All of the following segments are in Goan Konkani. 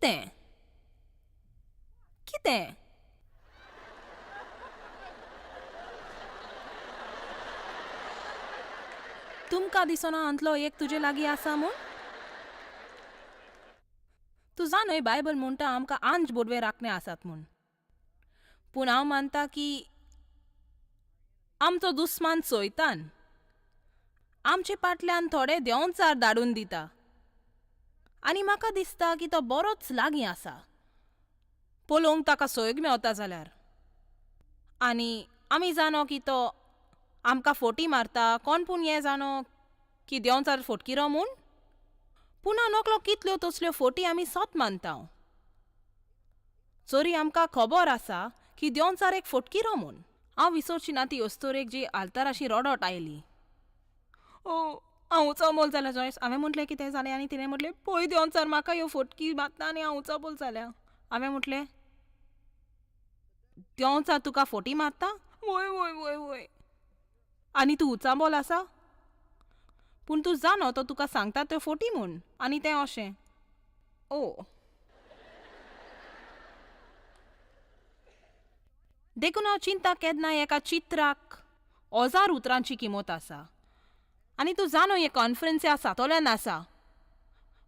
कितें? कितें? तुमकां दिसना हांतलो एक तुजे लागीं आसा म्हूण? तूं जाणय बायबल म्हणटा आमकां आंज बोडवे राखणे आसात म्हूण. पूण हांव मानता की आमचो दुस्मान सोयतान आमचे पाटल्यान थोडे देंवचार धाडून दिता आनी म्हाका दिसता की तो बरोच लागीं आसा पळोवंक ताका सोयग मेवता जाल्यार. आनी आमी जाणो की तो आमकां फोटी मारता. कोण पूण हें जाणो की देंवचार फोटकिरो म्हूण? पूण हांव नकळो कितल्यो तसल्यो फोटी आमी सत मानता. चोरी आमकां खबर आसा की देंवचार एक फोटकिरो म्हूण. हांव विसरची ना ती अस्तोरेक जी आल्ताराशी रडत आयली. ओ हांव उचांबळ जालें जॉयस. हांवें म्हटलें कितें जालें आनी तिणें म्हटलें पळय देंवचार म्हाका ह्यो फोटकी मारता आनी हांव उचांबळ जाल्या. हांवें म्हटलें देंवचार तुका फोटी मारता? वय वय वय वय. आनी तूं उचांबळ आसा? पूण तूं जाणो तो तुका सांगता त्यो फोटी म्हूण. आनी तें अशें. ओ. देखून हांव चिंता केन्ना एका चित्राक 1000 उतरांची किंमत आसा. आनी तूं जाणो हे कॉन्फरन्स ह्या सातोल्यान आसा.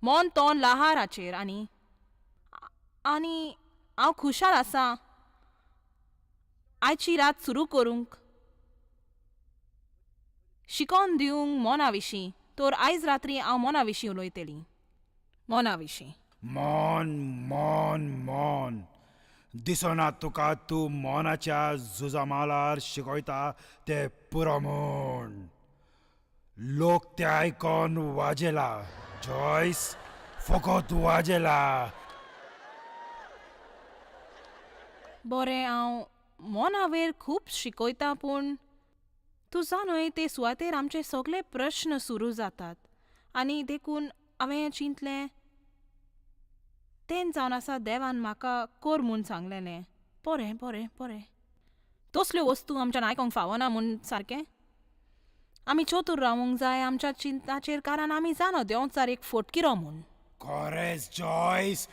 मन तोंड लहाराचेर. आनी आनी हांव खुशाल आसा आयची रात सुरू करूंक शिकोवन दिवंक मना विशीं. तर आयज रात्री हांव मना विशीं उलयतली. मना विशीं. मन मन मन दिसना तुका तूं मनाच्या झुजामालार शिकयता ते पुरो म्हूण. लोक ते आयकोन वाजेला जॉयस, फकत वाजेला. बरें, हांव मनावेर खूब शिकयता पूण तूं जाणय ते सुवातेर आमचे सगळे प्रश्न सुरू जातात. आनी देखून हांवें हें चिंतलें तें जावन आसा देवान म्हाका कर म्हूण सांगलेलें. बरें बरें बरें. तसल्यो वस्तू आमच्यान आयकोंक फावना म्हूण सारकें. आमी चतूर रावूंक जाय आमच्या चिंताचेर कारण आमी जाणो देंवचार एक फोटकिरो म्हूण. कोरेस जॉयस.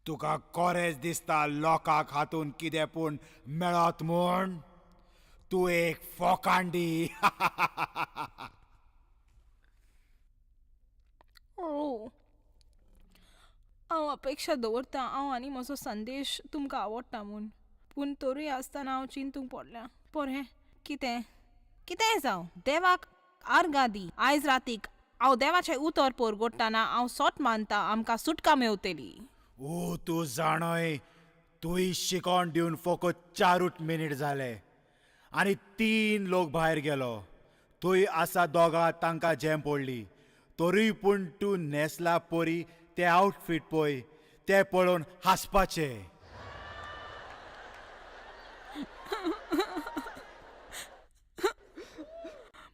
तुका कोरेस दिसता लोकांक हातून कितें पूण मेळत म्हूण? तूं एक फोकांडी. ओ हांव अपेक्षा दवरता हांव आनी म्हजो संदेश तुमकां आवडटा म्हूण. पूण तरूय आसतना हांव चिंतूंक पडल्या. बरें कितें कितेंय जावं देवाक आर्गां दी. आयज रातीक हांव देवाचें उतर परगटतना हांव सोट मानता आमकां सुटका मेवतली. ओ तूं जाणय तुय शिकोवन दिवन फकत 4 मिनीट जाले आनी 3 लोक भायर गेलो. तुय आसा दोगां तांकां जेम पडली. तरूय पूण तूं न्हेसला परी ते आवटफीट पळय ते पळोवन हांसपाचें.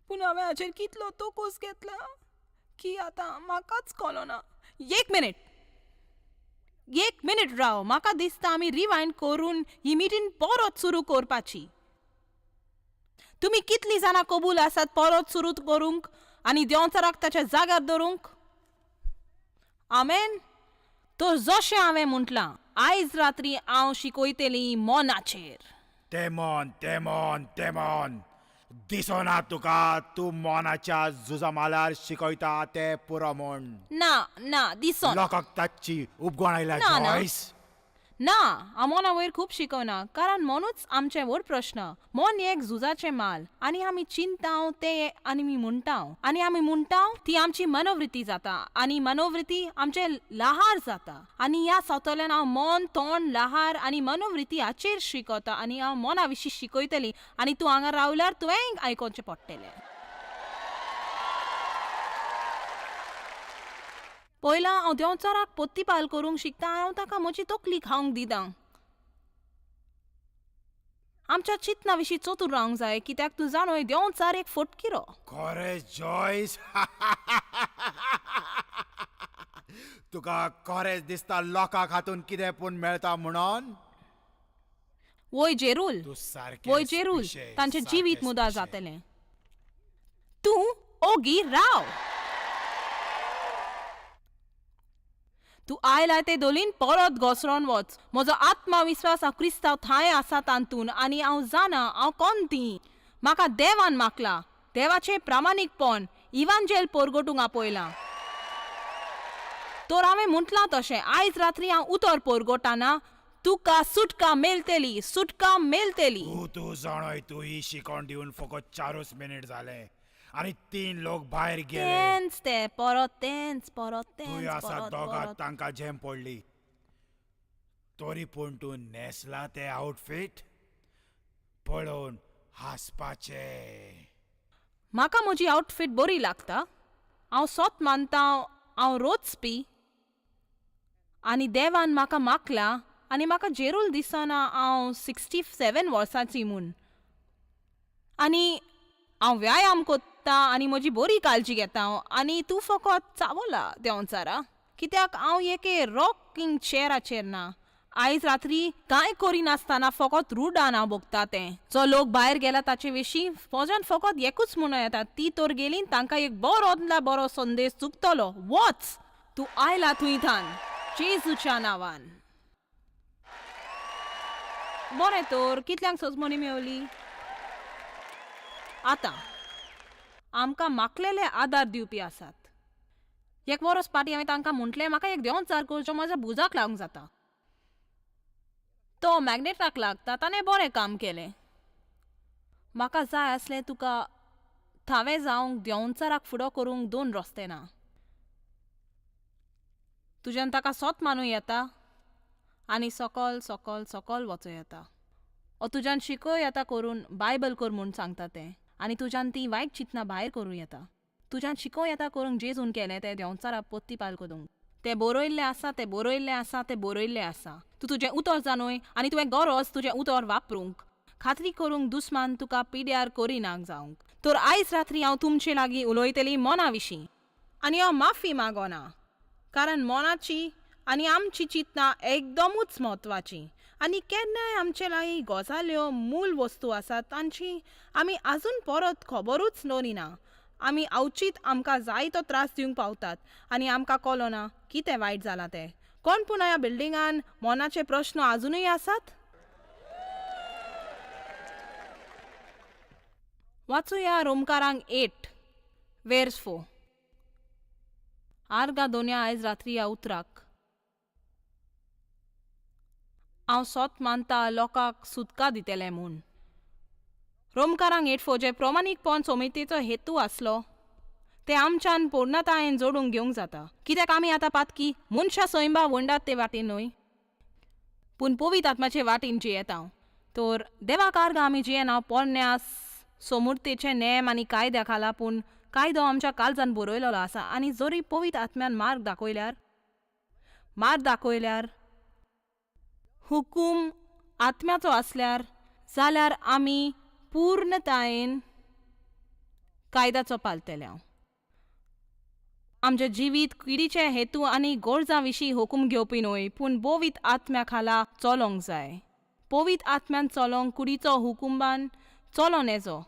पूण हांवें हाचेर कितलो तोकोस घेतला की आतां म्हाकाच कळना. एक मिनीट एक मिनीट राव. म्हाका दिसता आमी रिवायंड करून ही मिटींग परत सुरू करपाची. तुमी कितलीं जाणां कबूल आसात परत सुरू करूंक आनी देंवचाराक ताच्या जाग्यार दवरूंक? आमेन. तर जशें हांवें म्हटलां आयज रात्री हांव शिकयतली मनाचेर. ते मन ते मन ते मन दिसना तुका तूं मनाच्या झुजामालार शिकयता ते पुरो म्हूण. ना ना दिसना. लोकांक ताची उपगण आयल्या जॉयस. ना हांव मना वयर खूब शिकवना कारण मनूच आमचें व्हड प्रश्न. मन एक झुजाचें माल आनी आमी चिंताव तें आनी आमी म्हणटाव आनी आमी म्हणटाव ती आमची मनोवृत्ती जाता आनी मनोवृत्ती आमचें लहार जाता. आनी ह्या सावतल्यान हांव मन तोंड लहार आनी मनोवृत्ती हाचेर शिकवता आनी हांव मना विशीं शिकयतली. आनी तूं हांगा रावल्यार तुवें आयकोवचें पडटलें. पयलां हांव देंवचाराक पोत्तीपाल करूंक शिकता हांव ताका म्हजी तकली खावंक दिता. आमच्या चिंतना विशीं चतूर रावंक जाय कित्याक तूं जाणोय देंवचार एक फोटकिरो. कोरेस जॉयस. तुका कोरेस दिसता लोकांक हातून कितें पूण मेळटा म्हणून? वय जेरूल वय जेरूल तांचें जिवीत मुदार जातलें. तूं ओगी राव. तूं आयला ते दोलीन परत घसरोन वच. म्हजो आत्मविस्वास हांव क्रिस्तांव थांय आसा तातूंत आनी हांव जाणा हांव कोण ती. म्हाका देवान मागला देवाचें प्रामाणीकपण इवांजेल पोरगटूंक आपयलां. तर हांवें म्हटलां तशें आयज रात्री हांव उतर पोरगोटाना तुका सुटका मेळटली, सुटका मेळटली. तूं तूं जाणोय तूं ही शिकोण दिवन फकत 4 मिनीट जाले आनी 3 लोक भायर गेले. तेंच ते परत तेंच परत तूं तेंच आसा परत दोगां परत. तांकां झेम पडली. तरी पूण तूं न्हेसला तें आउटफीट पळोवन हांसपाचें. म्हाका म्हजी आउटफीट बरी लागता. हांव सोत मानता हांव रोचपी आनी देवान म्हाका मागला आनी म्हाका जेरूल दिसना हांव 67 वर्सांची म्हूण. आनी हांव व्यायाम कोत्ता आनी म्हजी बरी काळजी घेता हांव. आनी तूं फकत चावला देंवचारा कित्याक हांव एके रॉकिंग चेराचेर ना. आयज रात्री कांय करिनासतना फकत रुडान हांव भोगता तें. जो लोक भायर गेला ताचे विशीं म्हज्यान फकत एकूच म्हणूं येता, ती तर गेली तांकां एक बरो बरो संदेश चुकतलो. वच तूं आयला थंय थान जेजूच्या नांवान. बरें तर कितल्यांक सजमणी मेवली? आतां आमकां मागलेले आदार दिवपी आसात. एक वरस फाटीं हांवें तांकां म्हटलें म्हाका एक देंवचार करचो म्हज्या भुजाक लागूंक जाता. तो मॅग्नेटाक लागता, ताणें बरें काम केलें. म्हाका जाय आसलें तुका थावें जावंक देंवचाराक फुडो करूंक 2 रस्ते ना. तुज्यान ताका सोत मानूं येता आनी सकल सकल सकल वचूं येता. ओ तुज्यान शिकय येता करून बायबल कर म्हूण सांगता तें आनी तुज्यान ती वायट चिंतना भायर करूं येता. तुज्यान शिकोवं येता करूंक जेजून केलें तें देंवचारा पोत्तीपाल करूंक. तें बरयल्लें आसा, तें बरयल्लें आसा, तें बरयल्लें आसा. तूं तुजें उतर जाणूय आनी तुवें गरज तुजें उतर वापरूंक खात्री करूंक दुस्मान तुका पिड्यार करिनाक जावंक. तर आयज रात्री हांव तुमचे लागीं उलयतली मना विशीं आनी हांव माफी मागना कारण मनाची आनी आमची चिंतना एकदमूच म्हत्वाची आनी केन्नाय आमचे लागीं गजाल्यो मूल वस्तू आसात तांची आमी आजून परत खबरूच दवरिना. आमी अवचीत आमकां जायतो त्रास दिवंक पावतात आनी आमकां कळना कितें वायट जालां तें. कोण पूण ह्या बिल्डिंगान मनाचे प्रश्न आजुनूय आसात? वाचुया रोमकारांक 8 वेर्स 4. आर्गा दोन्या आयज रात्री ह्या उतराक. हांव सोत मानता लोकांक सुटका दितलें म्हूण. रोमकारांक 8:4 जे प्रमाणीकपण समितीचो हेतू आसलो ते आमच्यान पूर्णतायेन जोडूंक घेवंक जाता. कित्याक आमी आतां पातकी मनशां सैंबा वंडात ते वाटेन न्हय पूण पवित्र आत्माचे वाटेन जियेता. तर देवाक आर्गां आमी जियेना पोरण्या सोमुर्तेचे नेम आनी कायद्या खाला पूण कायदो आमच्या काळजान बरयलेलो आसा आनी जरी पवित्र आत्म्यान मार्ग दाखयल्यार हुकूम आत्म्याचो आसल्यार जाल्यार आमी पूर्णतायेन कायद्याचो पालतले. आमचें जिवीत किडीचे हेतू आनी गरजां विशीं हुकूम घेवपी न्हय पूण पवित्र आत्म्या खाला चलोंक जाय. पवित्र आत्म्यान चलोंक कुडीचो हुकुमान चलोन येजो.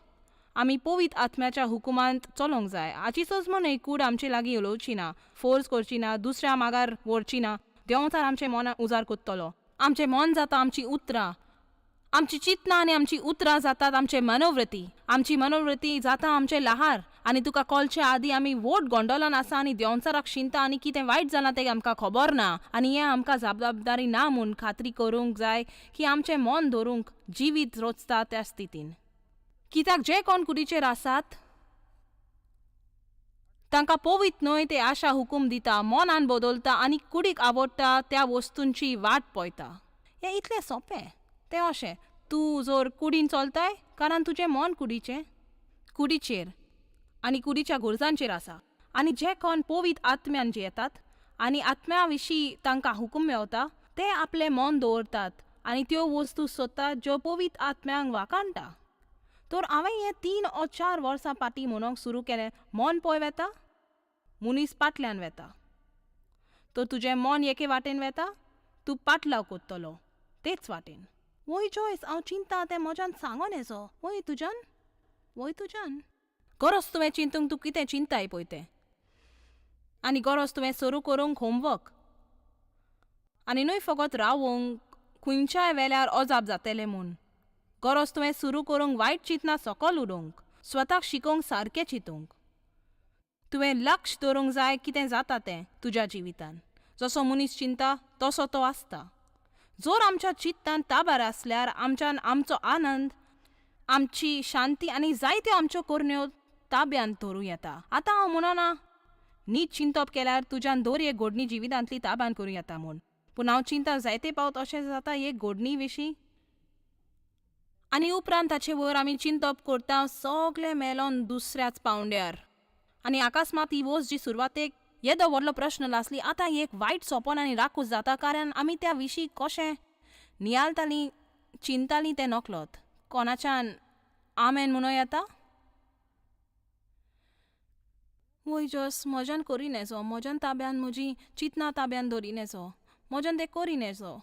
आमी पवित्र आत्म्याच्या हुकुमांत चलोंक जाय. हाची सजमण कूड आमचे लागीं उलोवची ना, फोर्स करची ना, दुसऱ्या मागार व्हरची ना. देंवचार आमचें मन उजार कोत्तलो. आमचें मन जाता आमची उतरां, आमची चिंतना आनी आमची उतरां जातात आमचे मनोवृत्ती, आमची मनोवृत्ती जाता आमचें लहार. आनी तुका कळचे आदीं आमी वोट गोंडोलान आसा आनी देंवचाराक शिंता आनी कितें वायट जालां तें आमकां खबर ना आनी हें आमकां जबाबदारी ना म्हूण खात्री करूंक जाय की आमचें मन धरूंक जिवीत रोचता त्या स्थितीन. कित्याक जे कोण कुडीचेर आसात तांकां पवित्र न्हय ते आशा हुकूम दिता, मनान बदलता आनी कुडीक आवडटा त्या वस्तूंची वाट पळयता. हें इतलें सोंपें. तें अशें तूं जर कुडीन चलताय कारण तुजें मन कुडीचें कुडीचेर आनी कुडीच्या गरजांचेर आसा. आनी जे कोण पवित्र आत्म्यान जियेतात आनी आत्म्या विशीं तांकां हुकूम मेवता ते आपलें मन दवरतात आनी त्यो वस्तू सोदतात ज्यो पवित्र आत्म्यांक वाखाणटा. तर हांवें हें 3 or 4 वर्सां फाटीं म्हणूंक सुरू केलें. मन पळय वेता मनीस पाटल्यान वेता. तर तुजें मन एके वाटेन वेता तूं पाटलाव कोत्तलो तेच वाटेन. वय जॉयस हांव चिंता तें म्हज्यान सांगोन येजो. वय तुज्यान, वय तुज्यान गरज तुवें चिंतूंक तूं कितें चिंताय पळय तें आनी गरज तुवें सुरू करूंक होमवर्क. आनी न्हय फकत रावोंक खंयच्याय वेल्यार अजाप जातलें म्हूण. गरज तुवें सुरू करूंक वायट चिंतना सकल उडोवंक, स्वताक शिकोवंक सारकें चिंतूंक. तुवें लक्ष दवरूंक जाय कितें जाता तें तुज्या जिवितान. जसो मनीस चिंता तसो तो आसता. जर आमच्या चित्तान ताबार आसल्यार आमच्यान आमचो आनंद, आमची शांती आनी जायत्यो आमच्यो करण्यो ताब्यांत धरूं येता. आतां हांव म्हणना नीट चिंतप केल्यार तुज्यान दर एक घडणी जिवितांतली ताब्यान करूं येता म्हूण, पूण हांव चिंता जायते पावत अशें जाता एक घडणी विशीं आनी उपरांत ताचे वयर आमी चिंतप करता सगळें मेलोन दुसऱ्याच पावंड्यार. आनी अकस्मात ही वस्त जी सुरवातेक येदो व्हडलो प्रश्न नासली आतां एक वायट सोंपण आनी राकूस जाता, कारण आमी त्या विशीं कशें नियाळटालीं चिंतालीं तें नकळत. कोणाच्यान आमेन म्हणूं येता? वय जोस, म्हज्यान करी नेजो, म्हज्यान ताब्यान म्हजी चिंतना ताब्यान दवरी नेजो, म्हज्यान तें करी नेजो.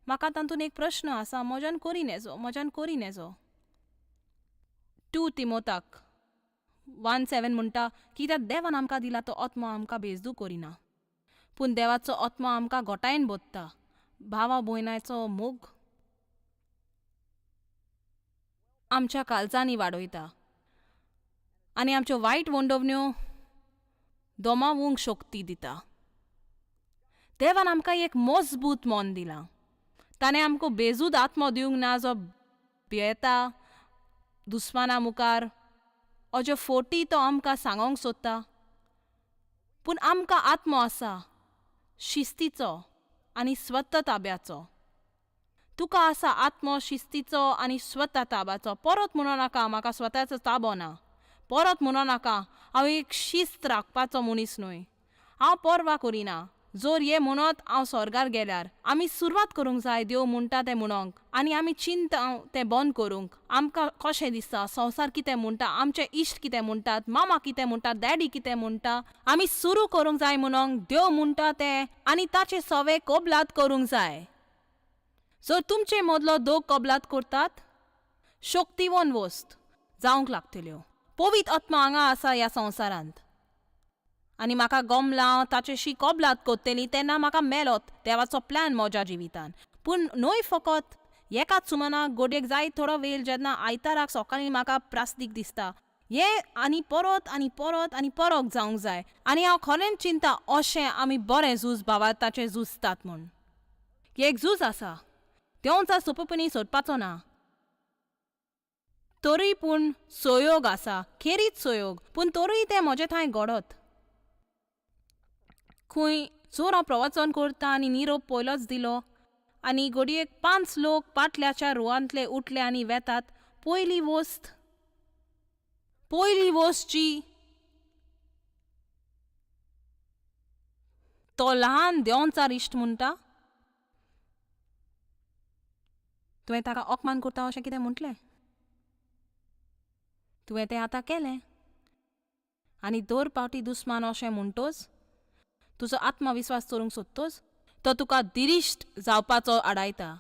म्हाका तातूंत एक प्रश्न आसा, म्हज्यान करी नेजो, म्हज्यान करी नेजो. 2 तिमोताक 1:7 म्हणटा कित्याक देवान आमकां दिला तो आत्मो आमकां बेजदू करिना, पूण देवाचो आत्मो आमकां गोटायन बोत्ता. भावा भयणाचो मोग आमच्या काळजांनी वाडयता आनी आमच्यो वायट वंडवण्यो दोमावूंक शक्ती दिता. देवान आमकां एक मजबूत मन दिलां. ताणें आमकां बेजूद आत्मो दिवंक ना जो भियेता दुस्माना मुखार, अज्यो फोटी तो आमकां सांगोंक सोदता, पूण आमकां आत्मो आसा शिस्तीचो आनी स्वता ताब्याचो. तुका आसा आत्मो शिस्तीचो आनी स्वता ताब्याचो. परत म्हणो नाका म्हाका स्वताचो ताबो ना, परत म्हणो नाका हांव एक शिस्त राखपाचो मनीस न्हय, हांव पर्वा करिना. जोर ये म्हणत हांव स्वर्गार गेल्यार आमी सुरवात करूंक जाय देव म्हणटा तें म्हणोंक आनी आमी चिंता तें बंद करूंक. आमकां कशें दिसता, संवसार कितें म्हणटा, आमचे इश्ट कितें म्हणटात, मामा कितें म्हणटा, डॅडी कितें म्हणटा, आमी सुरू करूंक जाय म्हणोंक देव म्हणटा तें आनी ताचे सवे कबलात करूंक जाय. जर तुमचे मदलो दोग कबलात करतात, शक्तिवन वस्त जावंक लागतल्यो. पवित्र आत्मा हांगा आसा ह्या संवसारांत आनी म्हाका गमलां ताचेशी कबलात करतली तेन्ना म्हाका मेलोत देवाचो प्लॅन म्हज्या जिवितान. पूण न्हय फकत एकाच सुमनाक गोडयेक जाय थोडो वेळ जेन्ना आयताराक सकाळीं म्हाका प्रास्तीक दिसता हें आनी परत आनी परत आनी परत जावंक जाय. आनी हांव खरेंच चिंता अशें आमी बरें झूज भावार्थाचें झुजतात म्हूण. एक झूज आसा देंवचार सोंपेपणी सोदपाचो ना, तरूय पूण सहयोग आसा, खेरीत सहयोग, पूण तरूय तें म्हजे थंय घडत. खंय जोर हांव प्रवचन करता आनी निरोप पयलोच दिलो आनी घडयेक 5 लोक पाटल्याच्या रुवांतले उठले आनी वेतात. पयली वस्त जी तो ल्हान देंवचार इश्ट म्हणटा, तुवें ताका अपमान करता अशें कितें म्हटलें, तुवें तें आतां केलें. आनी दर पावटी दुस्मान अशें म्हणटोच तुजो आत्मविस्वास चोरूंक सोदतोच तो तुका दिरिश्ट जावपाचो आडायता.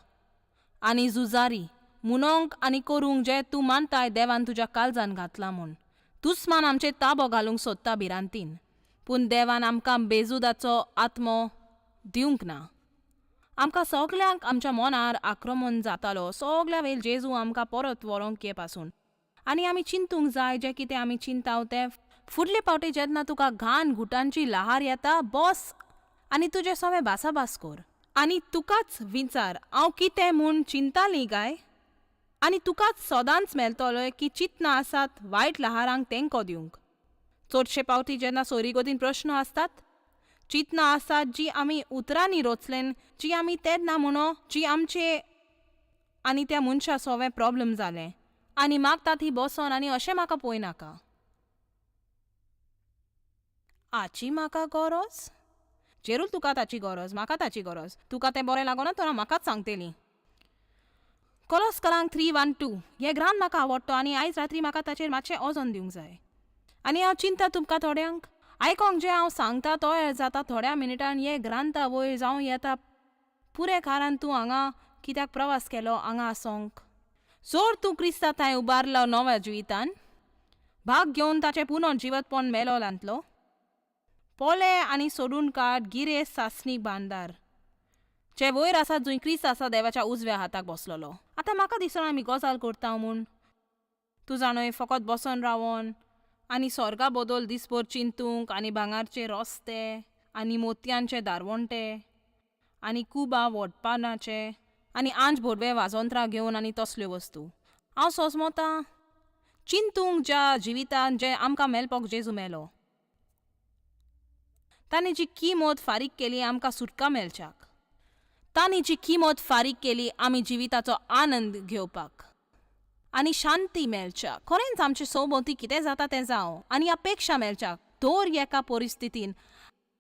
आनी झुजारी म्हणोंक आनी करूंक जें तूं मानताय देवान तुज्या काळजान घातलां म्हूण. दुस्मान आमचेर ताबो घालूंक सोदता भिरांतीन, पूण देवान आमकां बेजुदाचो आत्मो दिवंक ना. आमकां सगल्यांक आमच्या मनार आक्रमण जातालो सगल्या वेळ जेजू आमकां परत व्हरोंक ये पासून. आनी आमी चिंतूंक जाय जें कितें आमी चिंताव तें फुडले पावटी जेन्ना तुका घाण घुटांची लहार येता बस आनी तुजें सगळें भासाभास कर आनी तुकाच विचार हांव कितें म्हूण चिंताली काय, आनी तुकाच सदांच मेळटलो की चिंतना आसात वायट लहारांक तेंको दिवंक. चडशे पावटी जेन्ना सोरीगोदीन प्रश्न आसतात, चिंतना आसात जी आमी उतरांनी रोचलेन, जी आमी तेन्ना म्हणो जी आमचे आनी त्या मनशा सोवें प्रॉब्लम जालें आनी मागता ती बसोन आनी अशें म्हाका पळय नाका. आची म्हाका गरज जेरूल, तुका ताची गरज, म्हाका ताची गरज, तुका तें बरें लागोना तर हांव म्हाकाच सांगतली. कोलोस्करांक 3:1-2 हें ग्रांत म्हाका आवडटा आनी आयज रात्री म्हाका ताचेर मातशें ओजोन दिवंक जाय. आनी हांव चिंता तुमकां थोड्यांक आयकोंक जें हांव सांगता तयार जाता थोड्या मिनटान हे ग्रांथा वयर जावं येता पुरें कारण तूं हांगा कित्याक प्रवास केलो हांगा आसोंक. जोर तूं क्रिस्ता थंय उबारलो नव्या जिवितान भाग घेवन ताचें पुनः जिवतपण मेलोलांतलो पोले आनी सोडून काड गिरे सासणी बांदार जे वयर आसा जंय क्रिस्त आसा देवाच्या उजव्या हाताक बसलेलो. आतां म्हाका दिसना आमी गजाल करता म्हूण. तूं जाणय, फकत बसोन रावोन आनी सोर्गा बदल दिसभर चिंतूंक आनी भांगारचे रस्ते आनी मोतयांचे दारवंटे आनी कुबा वोडपानाचे आनी आंज भोडवे वाजोंत्रां घेवन आनी तसल्यो वस्तू. हांव सोजमोता चिंतूंक ज्या जिवितान जें आमकां मेलपोक जेजू मेलो, तांणी जी किमत फारीक केली आमकां सुटका मेळच्याक, तांणी जी किमत फारीक केली आमी जिविताचो आनंद घेवपाक आनी शांती मेळच्याक, खरेंच आमचे सोबोती कितें जाता तें जावं आनी अपेक्षा मेळच्याक दर एका परिस्थितीन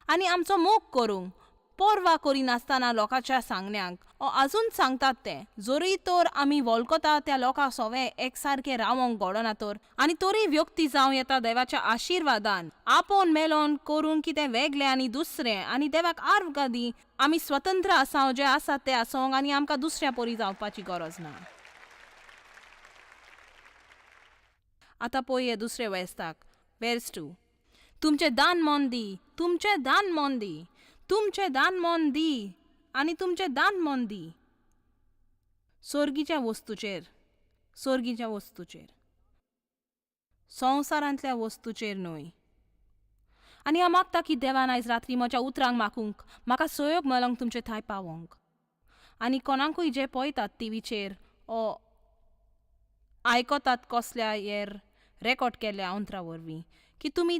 आनी आमचो मोग करूंक पर्वा करिनासतना लोकांच्या सांगण्यांक ओ आजून सांगतात तें, जरूय तर आमी वळखता त्या लोकां सोवे एकसारकें रावोंक घडना तर, आनी तरी व्यक्ती जावं येता देवाच्या आशिर्वादान आपोवन मेलोन करून कितें वेगळें आनी दुसरें आनी देवाक आर्गां दी. आमी स्वतंत्र आसा, जें आसा तें आसोंक आनी आमकां दुसऱ्या परी जावपाची गरज ना. आतां पळय दुसरे वेस्ताक, वेर्स 2. तुमचें दान मन दी, तुमचें दान मन दी, तुमचें दान मन दी आनी तुमचें दान मन दी सोर्गीच्या वस्तूचेर, सोर्गीच्या वस्तूचेर, संवसारांतल्या वस्तूचेर न्हय. आनी हांव मागता की देवान आयज रात्री म्हज्या उतरांक मागूंक म्हाका सहयोग मेळोंक तुमचे थंय पावोंक आनी कोणाकूय जे पळयतात टिवीचेर ओ आयकतात कसल्या हेर रेकॉर्ड केल्ल्या अंतरा वरवीं की तुमी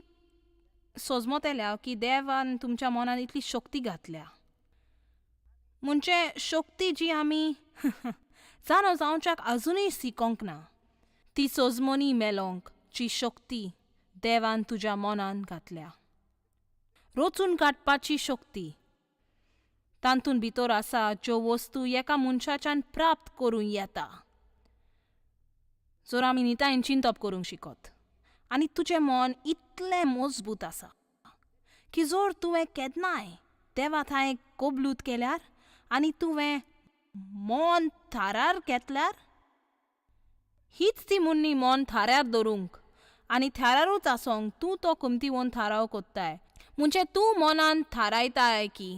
सोजमोतेल्या की देवान तुमच्या मनान इतली शक्ती घातल्या, म्हणजे शक्ती जी आमी जाणो जावच्याक आजुनूय शिकोंक ना, ती सोजमोनी मेलोंक जी शक्ती देवान तुज्या मनान घातल्या, रोचून काडपाची शक्ती तातूंत भितर आसा ज्यो वस्तू एका मनशाच्यान प्राप्त करूं येता जर आमी नितायन चिंतप करूंक शिकत. आनी तुजें मन इतलें मजबूत आसा की जर तुवें केन्नाय देवा थंय कबलूत केल्यार आनी तुवें मन थारार घेतल्यार, हीच ती मुन्नी मन थाऱ्यार दवरूंक आनी थारारूच आसोंक तूं तो कुमतीवन थाराव कोत्ताय, म्हणजे तूं मनान थारायताय की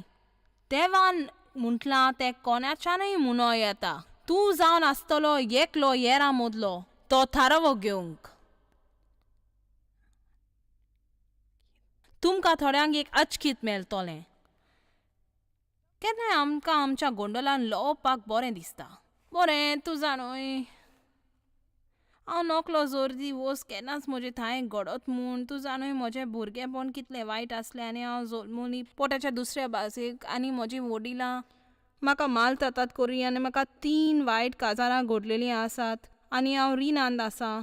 देवान म्हटलां तें कोणाच्यानूय म्हणो येता, तूं जावन आसतलो एकलो येरा मदलो तो थारावो घेवंक. तुमकां थोड्यांक एक अचकीत मेळटलें. केन्नाय आमकां आमच्या गोंडोलान लोवपाक बरें दिसता. बरें, तूं जाणूय हांव नकलो जोर दी वोस केन्नाच म्हजे थंय घडत म्हूण. तूं जाणूय म्हजें भुरगेंपण कितलें वायट आसलें आनी हांव जल्मली पोटाच्या दुसऱ्या बाजूक आनी म्हजी वडिलां म्हाका माल तात करी आनी म्हाका 3 वायट काजारां घडलेलीं आसात आनी हांव रिणांत आसा.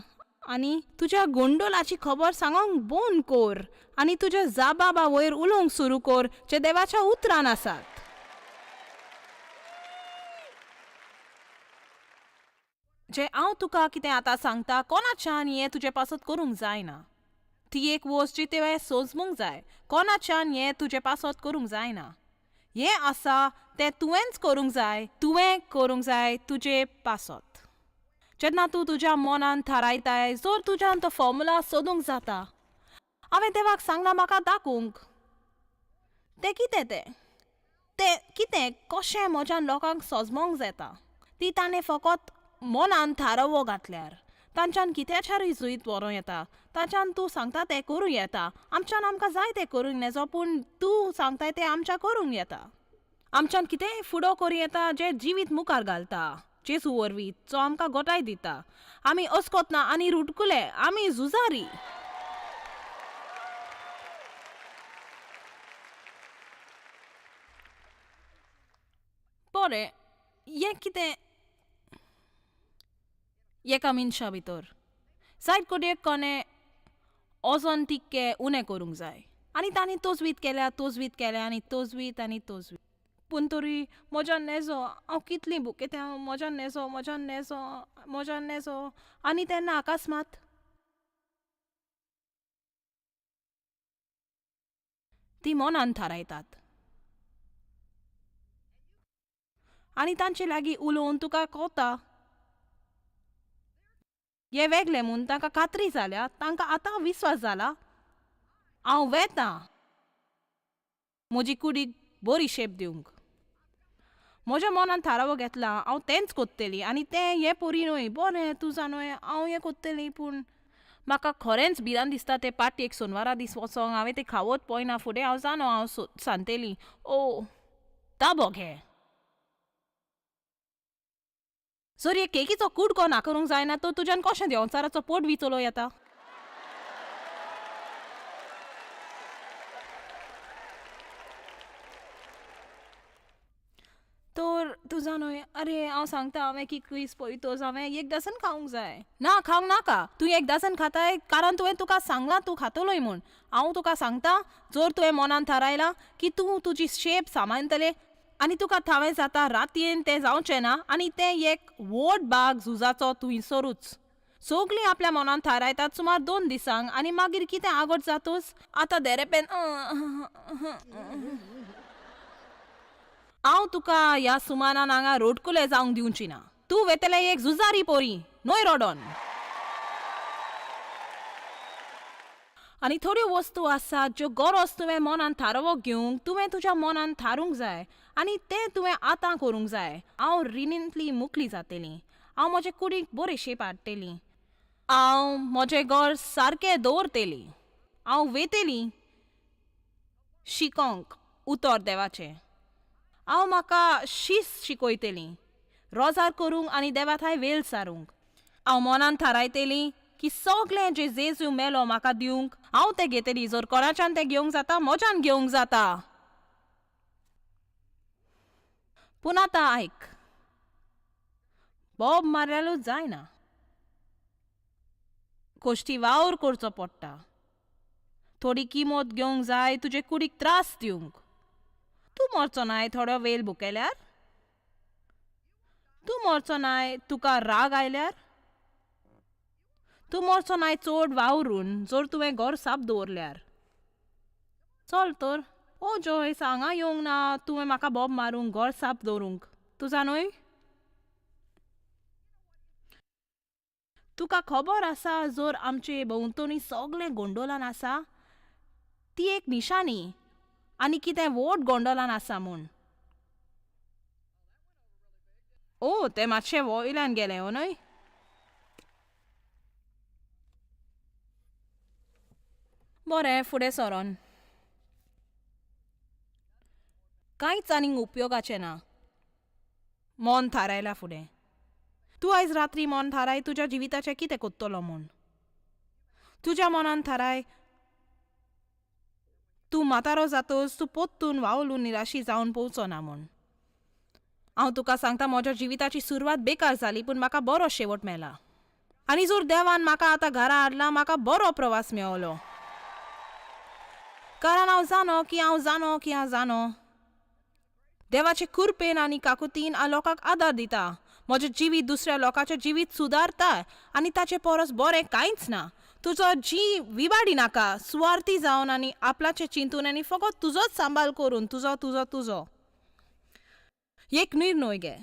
आनी तुज्या गोंडोलाची खबर सांगोंक बंद कर आनी तुज्या जाबाबा वयर उलोवंक सुरू कर जे देवाच्या उतरान आसात. जे हांव तुका कितें आतां सांगता कोणाच्यान हें तुजे पासत करूंक जायना. ती एक वस्त जी तुवें सोजमूंक जाय, कोणाच्यान हें तुजे पासत करूंक जायना. हें आसा तें तुवेंच करूंक जाय, तुवें करूंक जाय तुजे पासत. जेन्ना तूं तुज्या मनान थारायताय जर तुज्यान तो फॉर्मुला सोदूंक जाता. हांवें देवाक सांगलां म्हाका दाखोवंक तें कितें, तें तें कितें कशें म्हज्यान लोकांक सोजमोंक जाता. ती ताणें फकत मनान थारावो घातल्यार तांच्यान कित्याच्यारूय जुयत व्हरूं येता, तांच्यान तूं सांगता तें करूं येता. आमच्यान आमकां जाय तें करूंक नेजो, पूण तूं सांगताय तें आमच्या करूंक येता. आमच्यान कितेंय फुडो करूं येता जें जिवीत मुखार घालता जेजू वरवीं जो आमकां गोटाय दिता. आमी अस्कोत ना आनी रुटकुले, आमी झुजारी. बरें, हें कितें एका मनशा भितर जायत कोडयेक कोणें ओजोन तिक्के उणें करूंक जाय आनी तांणी तोजवीत केल्या, तोजवीत केल्या आनी तोजवीत आनी तोजवीत, पूण तरी म्हज्यान नेजो हांव कितलीं भुकेता, म्हज्यान नेजो, म्हज्यान नेजो, म्हज्यान नेजो. आनी तेन्ना अकस्मात ती मनान थारायतात आनी तांचे लागीं उलोवन तुका कोता हे वेगळे म्हूण तांकां खात्री जाल्या, तांकां आतां विस्वास जाला हांव वेता म्हजी कुडीक बरी शेप दिवंक. म्हज्या मनान थारावो घेतला हांव तेंच कोत्तली आनी तें हें पोरी न्हय बरें तूं जाणूय हांव हें कोत्तली. पूण म्हाका खरेंच भिरांत दिसता ते पार्टेक सोनवारा दीस वचोंक. हांवें तें खावत पळयना फुडें हांव जाणो हांव सांगतली. ओ ताबो घे. जर हे केकीचो कुडको ना करूंक जायना तर तुज्यान कशें देंवचाराचो पोट चलोवं येता? तर तूं जाणूय आरे हांव सांगता हांवें की क्वीज पळयतोच हांवें एक डझन खावंक जाय. ना खावंक नाका. तूं एक डझन खाताय कारण तुवें तुका सांगलां तूं खातलोय म्हूण. हांव तुका सांगता जर तुवें मनान थारायलां की तूं तुजी शेप सांबाळटलें आनी तुका थावें जाता रातयेन तें जावचें ना आनी तें एक व्हड बाग झुजाचो थंयसरूच. सगलीं आपल्या मनान थारायतात सुमार 2 दिसांक आनी मागीर कितें आगट जातूच आतां देरेपेन. हांव तुका ह्या सुमानान हांगा रोडकुले जावंक दिवची ना. तूं वेतलें एक झुजारी पोरी न्हय रोडोन. आनी थोड्यो वस्तू आसात ज्यो गरज तुवें मनान थारावो घेवंक तुवें तुज्या मनान थारूंक जाय आनी तें तुवें आतां करूंक जाय. हांव रिणींतली मुकली जातली. हांव म्हजे कुडीक बरी शेप हाडटली. हांव म्हजें घर सारकें दवरतली. हांव वेतली शिकोंक उतर देवाचें. हांव म्हाका शिस्त शिकयतली रोजार करूंक आनी देवा थांय वेल सारूंक. हांव मनान थारायतली की सगळें जें जेजू मेलो म्हाका दिवंक हांव तें घेतली. जर कोणाच्यान तें घेवंक जाता म्हज्यान घेवंक जाता. पूण आतां आयक, बोब मारल्यारूच जायना, कोश्टी वावर करचो पडटा. थोडी किमत घेवंक जाय तुजे कुडीक त्रास दिवंक. तूं मरचो नाय थोडो वेळ भुकेल्यार, तूं मरचो नाय तुका राग आयल्यार, तूं मरचो नाय चड वावरून जर तुवें घर साप दवरल्यार. चल तर ओ जॉयस हांगा येवंक ना तुवें म्हाका बोब मारूंक घर साप दवरूंक. तूं जाणूय तुका खबर आसा जर आमचे भोंवतणी सगळें गोंडोलान आसा ती एक निशाणी आनी कितें व्हड गोंडोलान आसा म्हूण. ओ तें मातशें वयल्यान गेलें हो न्हय. बरें फुडें सरोन. कांयच आनीक उपयोगाचें ना. मन थारायलां फुडें. तूं आयज रात्री मन थाराय तुज्या जिविताचें कितें कोत्तलो म्हूण. तुज्या मनान थाराय तूं म्हातारो जातोच तूं पोत्तून वावलून निराशी जावन पोवचो ना म्हूण. हांव तुका सांगता म्हज्या जिविताची सुरवात बेकार जाली पूण म्हाका बरो शेवट मेळ्ळा. आनी जर देवान म्हाका आतां घरा हाडला म्हाका बरो प्रवास मेवलो. कारण हांव जाणो की हांव जाणो की हांव जाणो देवाचे कृपेन आनी काकुतीन हांव लोकांक आदार दिता. म्हजें जिवीत दुसऱ्या लोकांचें जिवीत सुदारता आनी ताचे परस बरें कांयच ना. तुजो जी विवाडी नाका सुवार्थी जावन आनी आपल्याचें चिंतून आनी फकत तुजोच सांबाळ करून तुजो तुजो तुजो एक निर्णय घे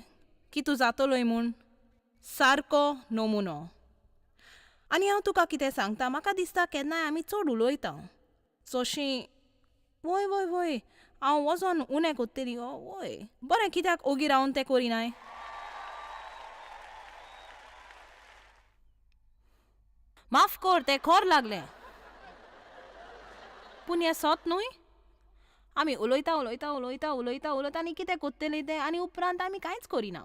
की तूं जातलोय म्हूण सारको नमुनो. आनी हांव तुका कितें सांगता, म्हाका दिसता केन्नाय आमी चड उलयता जशीं वय वय वय हांव वचोन उणें कोत्तली वय बरें कित्याक ओगी रावन तें करिनाय. माफ कर तें खर लागलें. पूण हें सत न्हय. आमी उलयता उलयता उलयता उलयता उलयता आनी कितें कोत्तलें तें आनी उपरांत आमी कांयच करिना.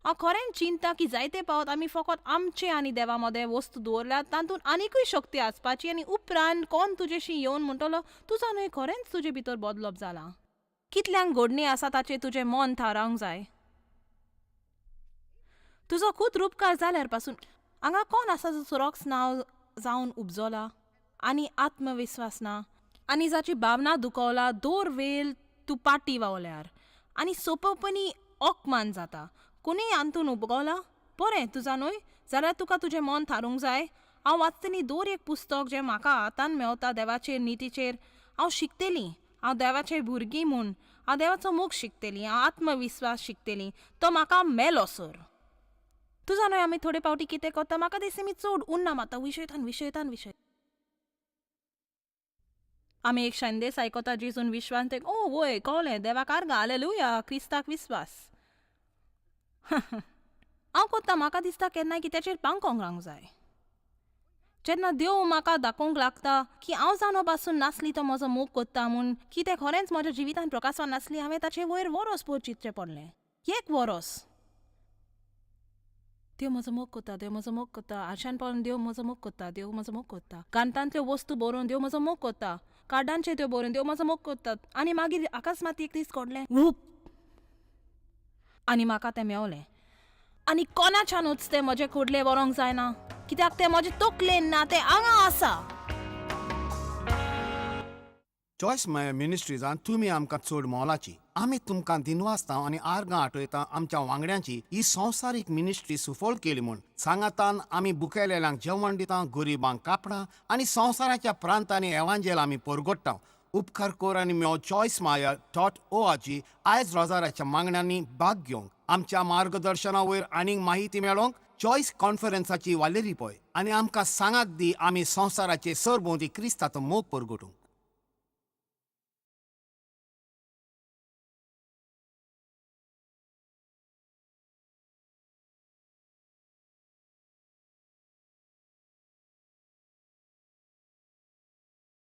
हांव खरेंच चिंता की जायते पावत आमी फकत आमचे आनी देवा मदें वस्तू दवरल्यात तातूंत आनिकूय शक्ती आसपाची आनी उपरांत कोण तुजेशी येवन म्हणटलो तुजो न्हय खरेंच तुजे भितर बदलप जालां. कितल्यांक घडणी आसा ताचेर तुजें मन थारावंक जाय. तुजो खूद रुपकार जाल्यार पासून हांगा कोण आसा जो सुरक्ष नांव जावन उपजला आनी आत्मविस्वास ना आनी जाची भावना दुखवला दर वेळ तूं पाटी वावल्यार आनी सोंपेपणी अपमान जाता. कोणीय हातून उपगवला बरें तुजा न्हय जाल्यार तुका तुजें मन थारूंक जाय. हांव वाचतली दर एक पुस्तक जें म्हाका हातान मेवता देवाचेर नितीचेर. हांव शिकतली. हांव देवाचें भुरगीं म्हूण हांव देवाचो मोग शिकतली. हांव आत्मविस्वास शिकतली. तो म्हाका मेलो सर. तुजा न्हय आमी थोडे फावटी कितें करता म्हाका दिसता मी चड उन्ना मारता विशयतान विशयतान विशय. आमी एक संदेश आयकता जेजून विश्वास ते ओ वय कळ्ळें देवाक आर्गां हालेलुया क्रिस्ताक विस्वास. हांव कोत्ता म्हाका दिसता केन्नाय की तेचेर पांकोंक रावंक जाय. जेन्ना देव म्हाका दाखोवंक लागता की हांव जाणो पासून नासली तो म्हजो मोग कोत्ता म्हूण की तें खरेंच म्हज्या जिवितान प्रकासवान नासली, हांवें ताचे वयर वरोस पयर चिंतचें पडलें. एक वरोस देव म्हजो मोग कोत्ता, देव म्हजो मोग कोत्ता, आशान पळोवन देव म्हजो मोग कोत्ता, देव म्हजो मोग कोत्ता, कांतांतल्यो वस्तू बरोवन देव म्हजो मोग कोत्ता, कार्डांचेर त्यो बरोवन देव म्हजो मोग कोत्ता. आनी मागीर अकस्मात एक दीस घडलें वूप आनी म्हाका तें मेवलें. आनी कोणाच्यानूच तें म्हजें कुडलें व्हरूंक जायना, कित्याक तें म्हजें तकलेन ना, तें हांगा आसा. चॉयस मायर मिनिस्ट्रीजान तुमी आमकां चड मोलाची. आमी तुमकां दिनवासता आनी आर्गां आठयता आमच्या वांगड्यांची ही संवसारीक मिनिस्ट्री सुफळ केली म्हूण. सांगातान आमी बुकेलेल्यांक जेवण दिता, गरिबांक कापडां आनी संवसाराच्या प्रांतांनी एवांजेल आमी परगट्टा. उपकार कर आनी मेव चॉयस मायर डॉट ओ.आर.जी. आयज रोजाराच्या मागण्यांनी भाग घेवंक आमच्या मार्गदर्शना वयर आनीक माहिती मेळोवंक चॉयस कॉन्फरन्साची वालेरी पळय आनी आमकां सांगात दी आमी संवसाराचे सरभोंवती क्रिस्ताचो मोग परगटूंक.